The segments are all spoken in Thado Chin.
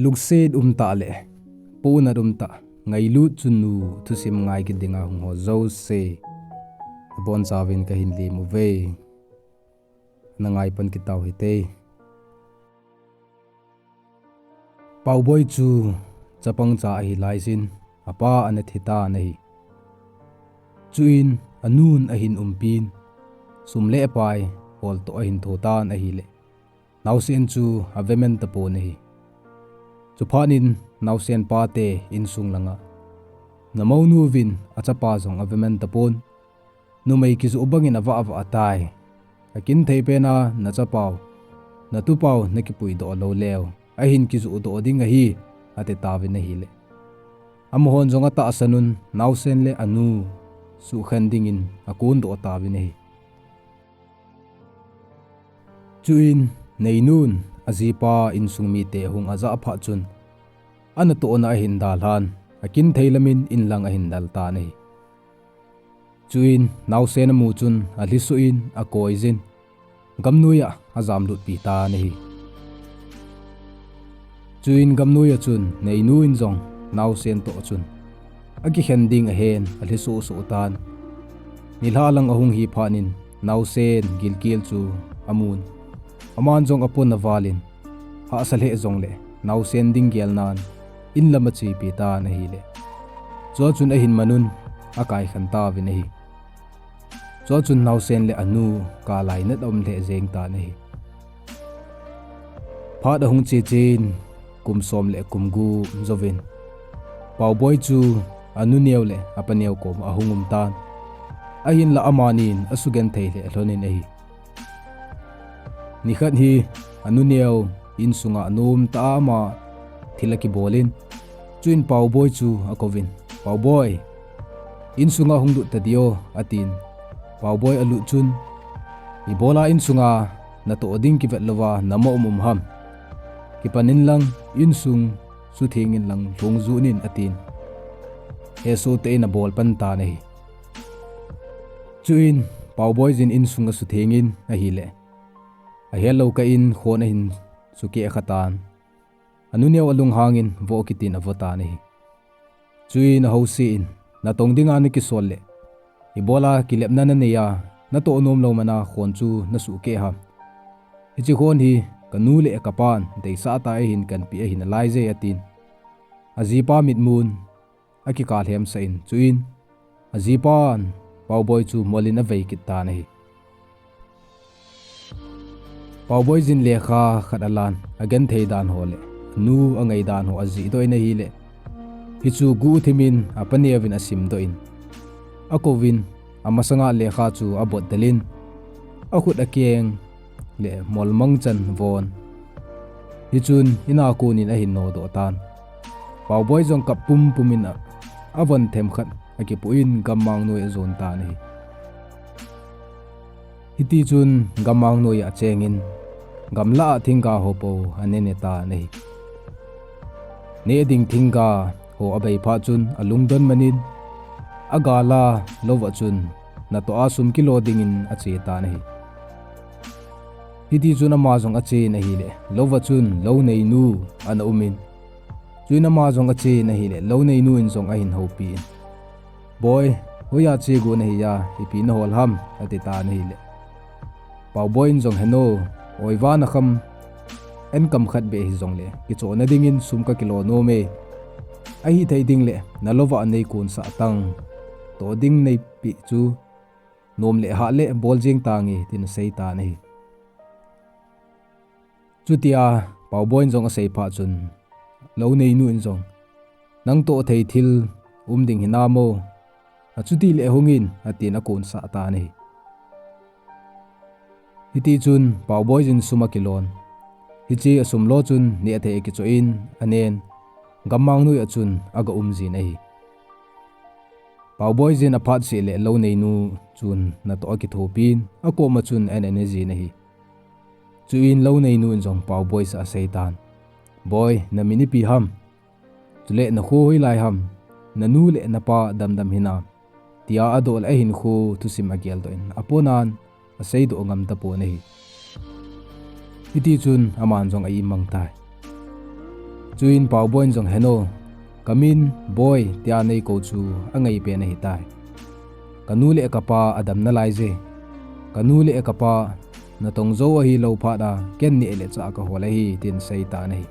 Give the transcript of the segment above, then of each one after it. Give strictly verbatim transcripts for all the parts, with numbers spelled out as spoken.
Lungset umtah le puonat umtah, ngailut chunnu thusim ngai kit dinga hung ho jouse, abonchauvin kahin lem uve. Ana ngai pan kit tau hite. Paoboi chu chapang cha ahi laijin, apa ana thi tan ahi. Chuin anun ahin umpin, sum le pai holtoh ahin tho tan ahile, naosen chu ave man tapon ahi. Chuphat in naosen pate insung langa, namounu vin achapa jong ave man tapon, numei kijoh bangin avah avah tai. Akinthei pena nachapau, natupau nakipuidoh lou leu, ahin kijohdoh ding ahi, ati tauvin ahile, amahon jong atahsan un naosen le anu suhkhen dingin akondoh tauvin ahi. Chuin neinun ajipa insung mite ahung ajah phat chun, anatohna ahin dalhan, akinthei lamin inlang ahin dal tan ahi. Chuin naosen amu chun alhisoh in akoijin, gamnoiya ajamlutpi tan ahi. Chuin gamnoiya chun neinu in jong naosen toh chun akikhen ding ahen alhisoh soh tan. Nilhah lang ahung hi phat in naosen gilkel chu amun, aman jong apon avalin, hahsa lheh jongle naosen ding gelnan inlam achepi tan ahile, chua chun ahin manun akaikhen tauvin ahi. Chua chun naosen le anu kah a lainat aum lheh jeng tan ahi. Phat ahung chechen, kum som le kum gup jouvin Paoboi chu anuneo le apaneo koma ahung um tan. Ahinla amanin asugenthei lheh lhonin ahi. Nikhat hi anuneo insunga nomtah a ama thil akibolin, chuin Paoboi chu akouvin, Paoboi, insunga hung lut tadi o, atin. Paoboi alut chun, ibola insunga natoh ding kivet louva nama um um ham? Kipan inlang, insung sutheng inlang lhung jut in, atin. Hesoh tah in abol pan tan ahi. Chuin Paoboi jin insung asuthengin ahile, ahellou kah in khon ahin sukeh khatan. Anuneo alunghangin vo kitin avo tan ahi. Chuin ahousen, natong dinga nakisol le ibola kilepna nanei a, natoh nom lou mana khon chu nasukeh ham? Hiche khon hi kanu le kapan deisah tah a eihin kanpeh ahi nalaije, atin. Ajipa mitmun akikah lhemsah in, chuin ajipan Paoboi chu molin avei kit tan ahi. Paoboi jin lekha khat alan, agenthei dan ho le anu angai dan ho ajihdoh in ahile, hichu guhthimin apaneo vin asimdoh in, akouvin, amasanga lekha chu abotdel in, akhut akeng le molmang chan von, hichun ina konin ahin nodoh tan. Paoboi jong kap pumpum in a, avon themkhat akipoh in gammang noiya ajon tan ahi. Hitichun gammang noiya achengin, gamlah a thingga ho pou anene tan ahi. Neh ding thingga ho abei phat chun alungdon manin, agala louva chun natoh a sum kilo dingin ache tan ahi. Hitichun ama jong achen ahile, louva chun lou neinu ana umin, chuin ama jong achen ahile, lou neinu in jong ahin houpin, Boi, hoiya che got nahiya, ipi nahol ham? ati tan ahile, Paoboi in jong, Heno, oiva nakham, enkam khat beh hijongle kichohna dingin sum kakilo nome. Ahithei dingle nalouva neikonsah tang, toh ding neipeh chu nom le hah le bol jeng tange, tin asei tan ahi. Chutia Paoboi in jong asei phat chun, lou neinu in jong, Nang toh thei thil um ding hinam o, achutile hungin, atin akonsah tan ahi. Hitichun Paoboi jin sum akilon. Hiche asum lo chun nehthei akichoh in anen, gammang noiya chun aga umjin ahi. Paoboi jin aphat sehle lou neinu chun natoh akithopin, akoma chun ana nejin ahi. Chuin lou neinu in jong Paoboi cha aseitan, Boi, namin ipi ham? Chule nakho hoilai ham? Nanu le napa damdam hinam? tia adoh le ahinkho thusim ageldoh in, aponan aseidoh ngam tapon ahi. Hitichun aman jong a-immang tai. Chuin Paoboi in jong, "Heno, kamin Boi tia neikou chu angaipen ahitai. Kanu le kapa adam nalai je. Kanu le kapa natong jou ahilou phat a ken neh le chah kahol ahi," tin aseitan ahi.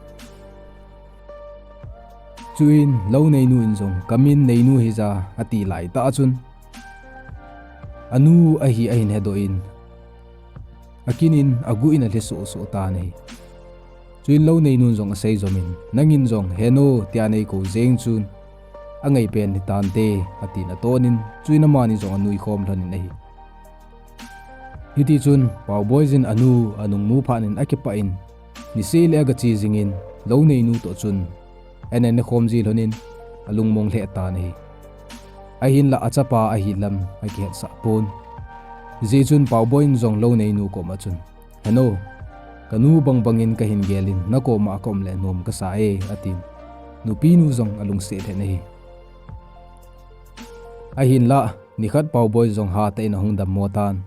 Chuin Louneinu in jong, "Kamin Neinu hija," ati laitah chun, anu ahi ahin hedoh in, akinin aguh in alhi sohsoh tan ahi. Chuin Louneinun jong asei jomin, "Nangin jong Heno tia neikou jeng chun angaipen hitante," atin atonin, chuin amani jong anuikhom lhonin ahi. Hitichun Paoboi jin anu anung mu phatnin akipah in, niseh le agache jingin, Louneinu toh chun ana nekhom ji lhonin, alungmong lheh tan ahi. Ahinlah achapa ahilam akihetsah pon. Hijeh chun Paoboi in jong Louneinu koma chun, "Heno, kanu bangbangin kahin gelin, nakoma kaum le nom kasa e," atin. Nupinu jong alungset lheh in ahi. Ahinlah nikhat Paoboi jong hatah in ahung dammo tan.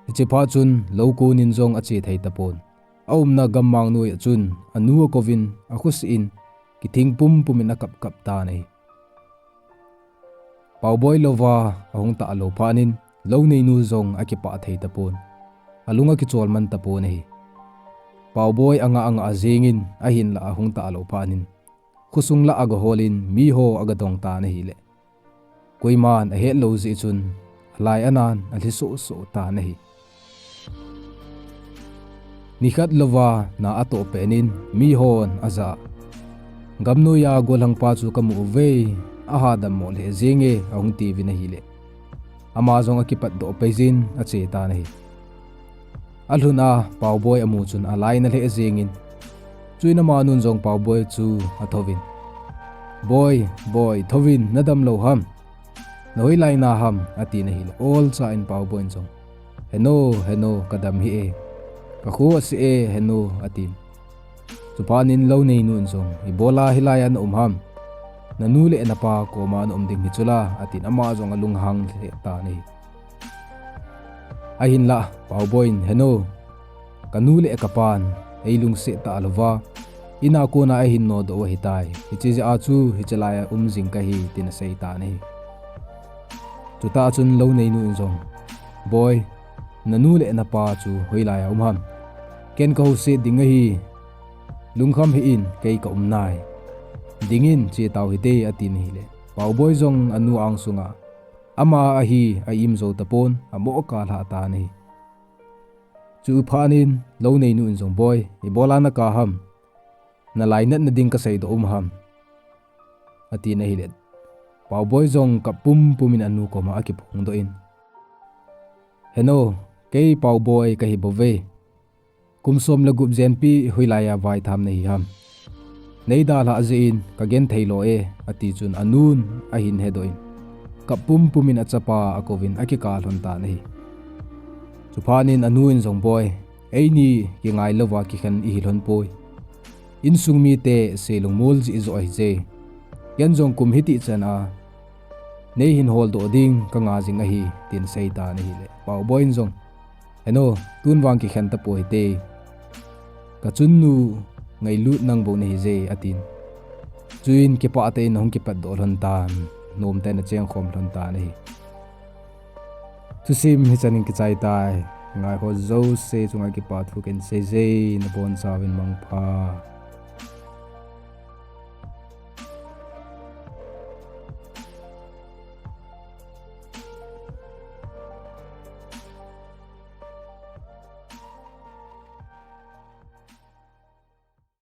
Hiche phat chun lou konin jong ache thei tapon. Aumna gammang noiya chun anu akouvin, akhoseh in, kithing pumpumin akapkap tan ahi. Paoboi louva ahung talou phatnin, Louneinu jong akipah thei tapon. Alung akichol man tapon ahi. Paoboi angah angah jengin, ahinlah ahung talou phatnin, khosung lah agaholin, miho agadong tan ahile, koiman ahetlou jeh chun, alai anan alhi sohsoh tan ahi. Nikhat louva na atoh petnin, mihon ajah, "Gamnoiya golhangpa chu kamu uve, aha dammo lheh jenge," ahung tiuvin ahile, ama jong akipatdoh peijin ache tan ahi. Alhun a Paoboi amu chun alai ana lheh jengin, chuin amanun jong Paoboi chu athouvin, "Boi, Boi, thouvin, nadamlou ham? Nahoilai naham?" atin ahile, olcha in Paoboi in jong, "Heno, Heno, kadam hih e. Kakho aseh e, Heno," atin. Chuphatnin Louneinun jong, "Ibola hilaiya naum ham? Nanu le napa koma naum ding hichula," atin ama jong alunghang lheh tan ahi. Ahinlah Paoboi in, "Heno, kanu le kapan eilungset talouva, ina kona eihin nodoh u ahitai. Hiche jeh a chu hiche laiya um jing kahi," tin asei tan ahi. Chutah chun Louneinun jong, "Boi, nanu le napa chu hoilaiya um ham? Ken kahouset ding ahi, lungkham hih in, kei kaum nai. Dingin che tau hite," atin ahile, Paoboi jong anu angsunga ama ahi a-im jou tapon, amo kalhah tan ahi. Chuphatnin Louneinun jong, "Boi, ibola naka ham? Nalainatna ding kaseidoh um ham?" atin ahile, Paoboi jong kap pumpumin anu koma akiphongdoh in, "Heno, kei Paoboi kahi bouve. Kum som le gup jenpi hoilaiya vaitham nahi ham? Neidalhah jeh in kagenthei lou e," ati chun anun ahin hedoh in, kap pumpumin achapa akouvin akikap lhon tan ahi. Chuphatnin anu in jong, "Boi, eini kingai louva kikhen ihi lhon poi. Insung mite selungmol jeh joh ahije. Ken jong kum hitih chan a neihin holdoh ding kanga jing ahi," tin asei tan ahile, Paoboi in jong, "Heno, tun vang kikhen tapoi hite. Kachunnu ngailut nang bou nahije," atin. Chuin kipah tah in ahung kipatdoh lhon tan, nomtah in achengkhom lhon tan ahi. Thusim hichan in kichai tai. Ngaiho jouse chunga kipa thu kahin seije, nabonchauvin mangpha.